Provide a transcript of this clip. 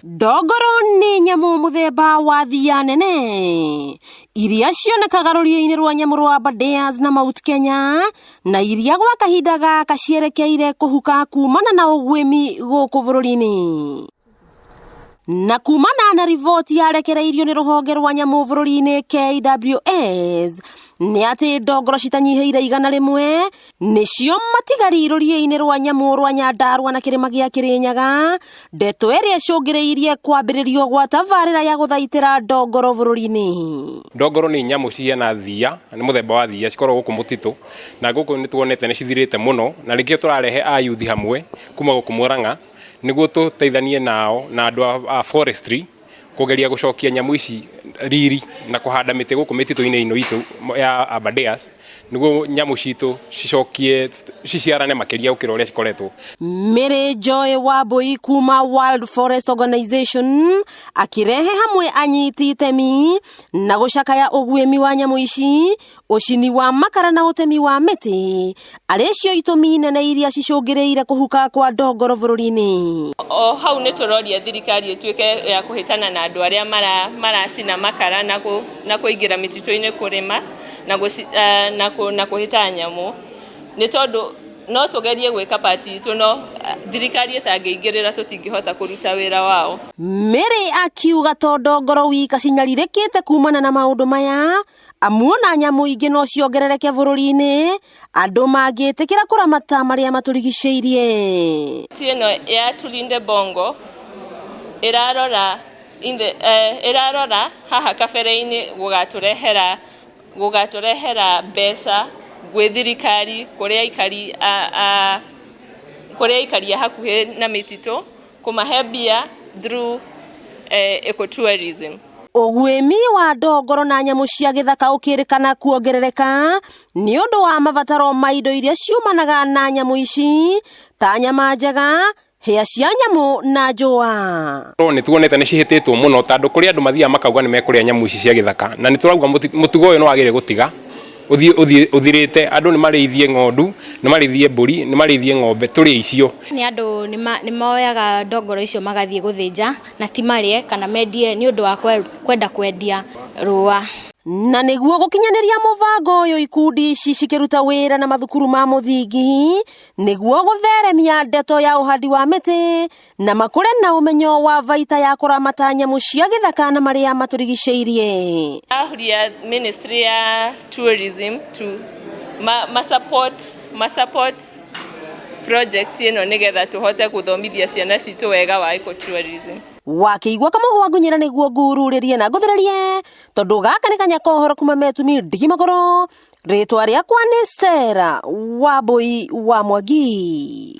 Ndongoro nĩ nyamũ mũthemba wa thiya nene iria cionekaga rũriĩ-inĩ rwa nyamũ rwa Aberdares na Mount Kenya na iria gwa kahinda gaka cierekeire kũhuka kumana na ũguĩmi gũkũ bũrũri-inĩ. Na kumana na riboti yarekereirio nĩ rũhonge rwa nyamũ bũrũri-inĩ KWS nĩ atĩ ndongoro citanyihĩire 100 nĩcio matigari rũriĩ-inĩ rwa nyamũ rwa Nyandarua na kĩrĩma gĩa Kĩrĩnyaga, ndeto ĩrĩa ĩcũngĩrĩirie kwambĩrĩrio gwa tabarĩra ya gũthaitĩra ndongoro bũrũri-inĩ. Ndongoro nĩ nyamũ cihana thiia, nĩ mũthemba wa thiia, cikoragwo gũkũ mũtitũ, na gũkũ nĩ tuonete nĩ cithirĩte mũno, na nĩkĩo tũrarehe ayuthi hamwe kuma gũkũ Mũrang'a, nĩguo tũteithanie nao na andũ a forestry kũgeria gũcokia nyamũ ici riri na kũhanda mĩtĩ gũkũ mĩtitũ-inĩ ĩno itũ ya Aberdares nĩguo nyamũ citũ cicokie ciciarane makĩria gũkĩra ũrĩa cikoretwo. Mary Joy Wambui kuma World Forest Organization akĩrehe hamwe anyiti itemi na gũcakaya ũguĩmi wa nyamũ ici Ũcini wa makara na ũtemi wa mĩtĩ arĩ cio itũmi nene iria cicũngĩrĩire kũhuka kwa ndongoro bũrũri-inĩ. O hau nĩ tũroria thirikari ĩtuĩke ya kũhĩtana na andũ arĩa maracina makara na kũingĩra mĩtitũ-inĩ kũrĩma na kũhĩta nyamũ. Nĩ tondũ no tũgerie gwĩka part itũ no thirikari ĩtangĩingĩrĩra tũtingĩhota kũruta wĩra wao. Mary akiuga to ndongoro wika cinyarirĩkĩte kumana na maũndũ maya, Amu ona nyamũ ingĩ no ciongerereke bũrũri-inĩ andũ mangĩtĩkĩra kũramata marĩa matũrigicĩirie. Ti ĩno ya Tulinde Bongo ĩrarora ĩrarora haha kabere-inĩ gũgatũrehera gũgatũrehera mbeca gwĩ thirikari kũrĩ aikari a kũrĩ aikari a hakuhĩ na mĩtitũ kũmahe mbia through ecotourism. Ũguĩmi wa ndongoro na nyamũ cia gĩthaka ũkĩrĩkana kuongerereka nĩ ũndũ wa mabataro ma indo iria ciumanaga na nyamũ ici ta nyama njega, hĩa cia nyamũ na njũa. Nĩ tuonete nĩ cihĩtĩtwo mũno tondũ kũrĩ andũ mathiaga makauga nĩ mekũrĩa nyamũ ici cia gĩthaka na nĩ tũrauga mũtugo ũyũ nĩ wagĩrĩire gũtiga ũthiĩ ũthiĩ ũthirĩte andũ nĩ marĩithie ng'ondu nĩ marĩithie mbũri nĩ marĩithie ng'ombe tũrĩe icio. Nĩ andũ nĩ moyaga ndongoro icio magathiĩ gũthĩnja na ti marĩe kana mendie nĩ ũndũ wa kwenda kwendia rũa. Na nĩguo gũkinyanĩria mũbango ũyũ ikundi ici cikĩruta wĩra na mathukuru ma mũthingi nĩguo gũtheremia ndeto ya ũhandi wa mĩtĩ na makũre na ũmenyo wa baita ya kũramata nyamũ cia gĩthaka na marĩa matũrigicĩirie. Ahuria ministry ya tourism to ma, ma support, ma support project ĩno nĩgetha tũhote gũthomithia ciana citũ wega wa ecotourism. Wakĩigua kamũhwa ngunyĩra nĩguo ngururĩrie na ngũthĩrĩrie tondũ gaka nĩ kanya kohoro kuma metumi ndigi magũrũ rĩtwa rĩakwa nĩ Sarah Wambui wa Mwangi.